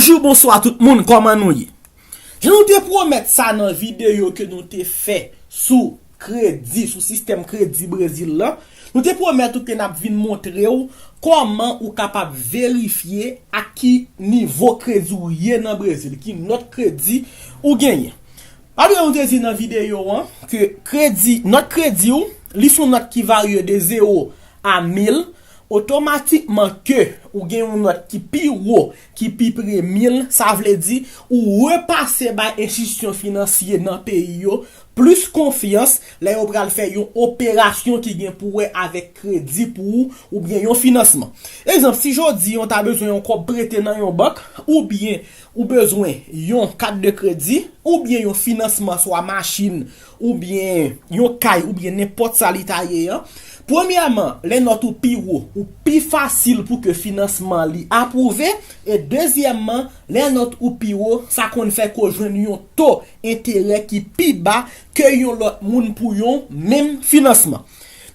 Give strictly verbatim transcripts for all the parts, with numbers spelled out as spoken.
Bonjou, bonswa tout moun, kòman nou ye? Jan nou te pwomèt sa nan videyo ke nou te fè sou kredi, sou sistèm kredi Brezil la, nou te pwomèt ou ke n ap vin montre w kòman ou kapab verifye ak ki nivo kredi w ye nan Brezil, ki nòt kredi ou genyen. Pabliye nou te di nan videyo an ke kredi, nòt kredi w, li se yon nòt ki varye de zewo a mil, otomatikman ke ou gen yon nòt ki pi wo, ki pi pre mil, sa vle di ou repase bay enstitisyon finansye nan peyi yo plis konfyans lè yo pral fè yon operasyon ki gen pou wè avèk kredi pou ou oubyen yon finansman. Egzanp, si jodi yon ta bezwen yon kòb prete nan yon bank, oubyen ou bezwen yon kat de kredi, oubyen yon finansman swa machin, oubyen yon kay, oubyen nenpòt sa li ta ye an, premyèman, lè nòt ou pi wo, ou pi fasil pou ke finansman li apwouve, e dezyèmman, lè nòt ou pi wo, sa konn fè ke w jwenn yon to enterè ki pi ba ke yon lòt moun pou yon menm finansman.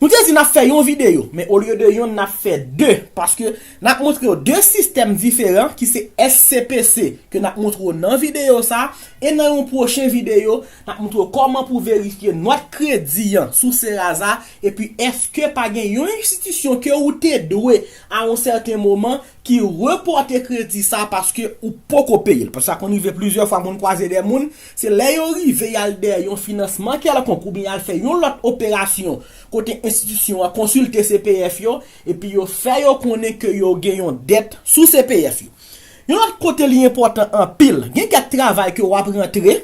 Nou te di n ap fè yon videyo, men olye de yonn, n ap fè de, paske n ap montre w de sistèm diferan ki se S C P C ke n ap montre w nan videyo sa, e nan yon pwochen videyo, n ap montre w kòman pou verifye nòt kredi an sou Serasa, epi èske pa gen yon enstitisyon ke ou te dwe a yon sèten moman ki repòte kredi sa paske ou poko peye l. Paske sa konn rive plizyè fwa, moun kwaze de moun, se lè yo rive y al dèyè yon finansman kèlkonk oubyen y al fè yon lòt operasyon kote enstitisyon an konsilte C P F yo, epi yo fè yo konnen ke yo gen yon dèt sou C P F yo. Yon lòt kote li enpòtan anpil, gen kèk travay ke w ap rantre,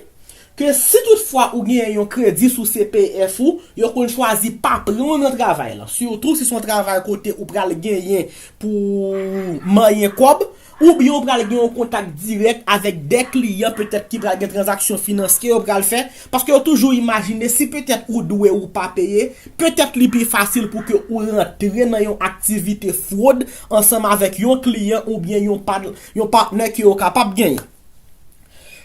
ke si toutfwa ou genyen yon kredi sou C P F ou, yo konn chwazi pa pran w nan travay lan. Sitou si se yon travay kote ou pral genyen pou manyen kòb, oubyen ou pral gen yon kontak dirèk avèk de kliyan, petèt ki pral gen tranzaksyon finansye yo pral fè, paske yo toujou imajine si petèt ou dwe ou pa peye, petèt li pi fasil pou ke ou rantre nan yon aktivite fwod ansanm avèk yon kliyan oubyen yon pa-, yon patnè ke yo kapab genyen.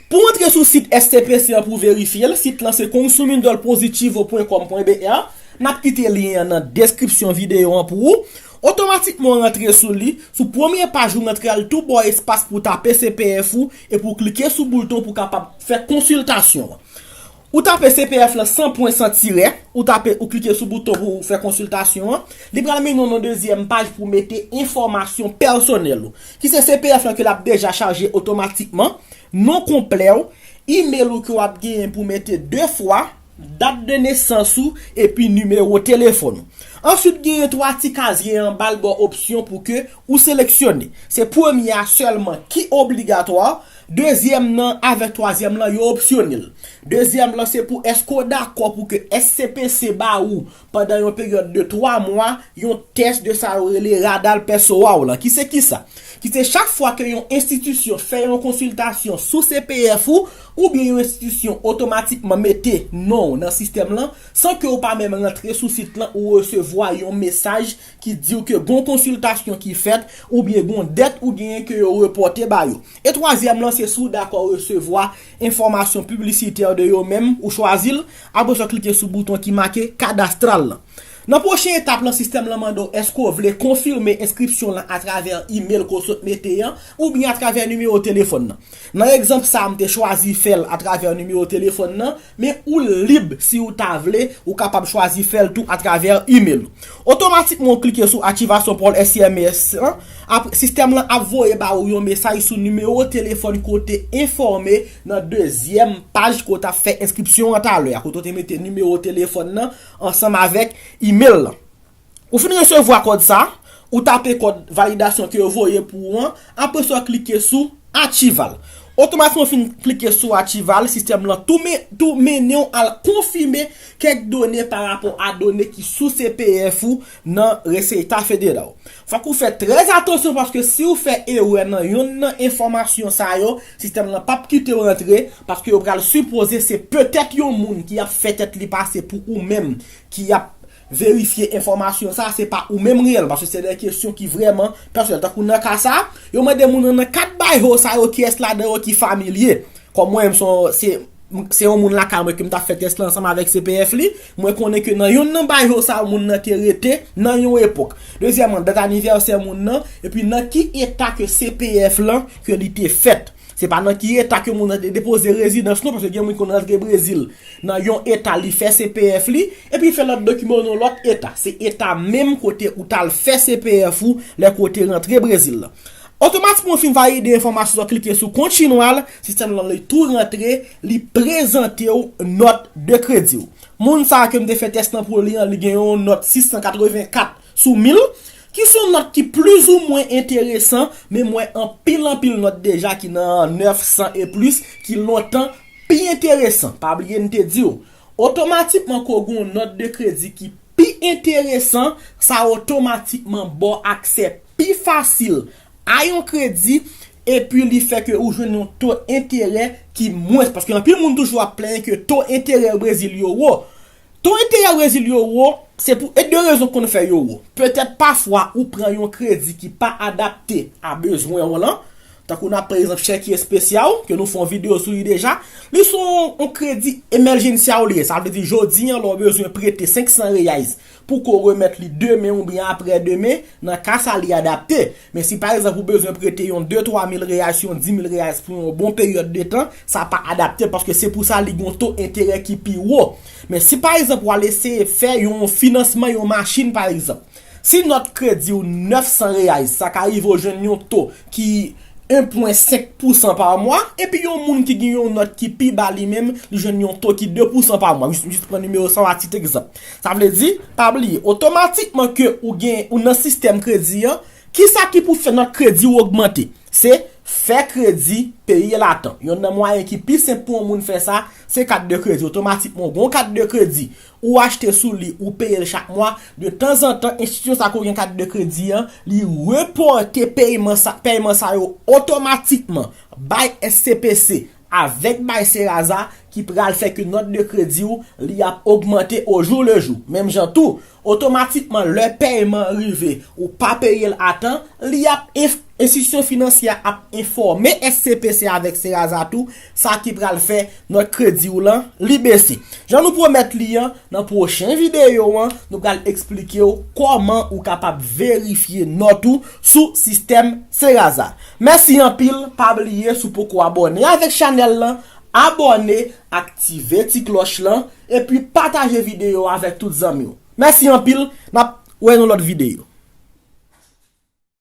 Pou antre sou sit S C P C an pou verifye l, sit lan se consumidorpositivo point com point B R. N ap kite lyen an nan deskripsyon videyo an pou ou. Otomatikman w rantre sou li, sou premye paj ou rantre a, l tou ba w espas pou w tape C P F ou e pou w klike sou bouton pou w kapab fè konsiltasyon an. Ou tape C P F lan san pwen, san tirè, ou tape, ou klike sou bouton pou w fè konsiltasyon an. Li pral mennen w nan dezyèm paj pou w mete enfòmasyon pèsonèl ou, ki se C P F lan ke l ap deja chaje otomatikman, non konplè w, imèl ou ke w ap genyen pou mete de fwa, dat de nesans ou, epi nimewo telefòn ou. Answit, genyen twa ti kazye anba l ba w opsyon pou ke ou seleksyone. Se premye a sèlman ki obligatwa, dezyèm nan avèk twazyèm lan yo opsyonèl. Dezyèm lan se pou èske w dakò pou ke S C P C ba ou pandan yon peryòd de twa mwa yon tès de sa yo rele radal pèso a w lan. Ki se kisa? Ki se chak fwa ke yon enstitisyon fè yon konsiltasyon sou C P F ou, oubyen yon enstitisyon otomatikman mete non w nan sistèm lan, san ke w pa menm rantre sou sit lan, ou resevwa yon mesaj ki di w ke gon konsiltasyon ki fèt, oubyen gon dèt ou genyen ke yo repòte ba yo. E twazyèm lan, se si w dakò resevwa enfòmasyon piblisitè de yo menm, ou chwazi l, apre sa w klike sou bouton ki make kadastral lan. Nan pwochen etap lan, sistèm lan mande w èske w vle konfime enskripsyon lan atravè imèl ke w sot mete an, oubyen atravè nimewo telefòn nan. Nan egzanp sa a, m te chwazi fè l atravè nimewo telefòn nan, men ou lib, si w ta vle, ou kapab chwazi fè l tou atravè imèl ou. Otomatikman, ou klike sou aktivasyon pòl S M S lan, apre, sistèm lan ap voye ba ou yon mesaj sou nimewo telefòn ke w te enfòme nan dezyèm paj ke w t ap fè enskripsyon an talè a, kote w te mete nimewo telefòn nan ansanm avèk imèl lan. Ou fin resevwa kòd sa, ou tape kòd validasyon ke yo voye pou ou an, apre sa w klike sou achival. Otomatikman w fin klike sou achival, sistèm lan tou men-, tou mennen w al konfime kèk done pa rapò a done ki sou C P F ou nan Receita Federal. Fòk ou fè trè atansyon, paske si w fè erè nan yonn nan enfòmasyon sa yo, sistèm lan p ap kite w rantre, paske yo pral sipoze se petèt yon moun ki ap fè tèt li pase pou ou menm, ki ap verifye enfòmasyon sa, se pa ou menm reyèl, paske se de kesyon ki vrèman pèsonèl. Tankou nan ka sa, yo mande moun nan kat bay ho sa yo, kiyès ladan yo ki familye. Kòm mwen menm, se yon, se se yon moun lakay mwen ke m t ap fè tès la ansanm avèk C P F li, mwen konnen ke nan yonn nan bayo sa moun nan te rete nan yon epòk. Dezyèmman, dat anivèsè moun nan, epi nan ki eta ke C P F lan ke li te fèt. Se pa nan ki eta ke moun nan te depoze rezidans non, paske gen moun ki konn rantre Brezil nan yon eta li fè C P F li, epi fè lòt dokiman nan lòt eta. Se eta menm kote ou t al fè C P F ou lè ke w te rantre Brezil la. Otomatikman w fin valide enfòmasyon sa w klike sou kontinwal, sistèm lan li tou rantre, li prezante w nòt de kredi w. Moun sa a ke m te fè tès lan pou li an, li gen yon nòt sis san katrevenkat sou mil, ki se yon nòt ki plizoumwen enteresan, men m wè anpil anpil nòt deja ki nan nèf san e plis, ki lontan pi enteresan. Pa bliye m te di w, otomatikman ke w gen yon nòt de kredi ki pi enteresan, sa otomatikman ba w aksè pi fasil a yon kredi, epi li fè ke ou jwenn yon to enterè ki mwens. Paske anpil moun toujou ap plenyen ke to enterè Brezil yo wo. To enterè Brezil yo wo, se pou e de rezon konn fè yo wo. Petèt pafwa ou pran yon kredi ki pa adapte a bezwen w lan, tankou n ap pran egzanp chèk espesyal, ke nou fè yon videyo sou li deja, li se yon, yon kredi emèjensyal li ye. Sa vle di jodi an, lè w bezwen prete senk san reyais pou ke w remèt li demen oubyen aprè demen, nan ka sa li adapte. Men si pa egzanp ou bezwen prete yon de twa mil reyais, yon di mil reyais pou yon bon peryòd de tan, sa pa adapte paske se pou sa li gen yon to enterè ki pi wo. Men si pa egzanp w al eseye fè yon finansman yon machin pa egzanp, si nòt kredi w nèf san reyais, sa ka rive w jwenn yon to ki en pwen senk pousan pa mwa, epi yon moun ki gen yon nòt ki pi ba li menm, li jwenn yon to ki de pousan pa mwa. M jis, m jis pran nimewo sa a tit egzanp. Sa vle di, pa bliye, otomatikman ke ou gen, ou nan sistèm kredi an, kisa ki pou fè nòt kredi w ogmante? Se fè kredi, peye l a tan. Yonn nan mwayen ki pi senp pou yon moun fè sa, se kat de kredi. Otomatikman, w gen yon kat de kredi, ou achte sou li, ou peye l chak mwa. De tanzantan, enstitisyon sa ke w gen kat de kredi an, li repòte pèyman sa, pèyman sa yo otomatikman bay S C P C avèk bay Serasa, ki pral fè ke nòt de kredi w, li ap ogmante au jour le jour. Menm jan tou, otomatikman, lè pèyman rive, ou pa peye l a tan, li ap enf-, enstitisyon finansyè ap enfòme S C P C avèk Serasa tou, sa ki pral fè nòt kredi w lan, li bese. Jan nou pwomèt li an, nan pwochen videyo an, nou pral eksplike w kòman ou kapab verifye nòt ou sou sistèm Serasa. Mèsi anpil, pa bliye si w poko abòne avèk chanèl lan, abòne, aktive ti klòch lan, epi pataje videyo avèk tout zanmi w. Mèsi anpil, n ap wè nan lòt videyo.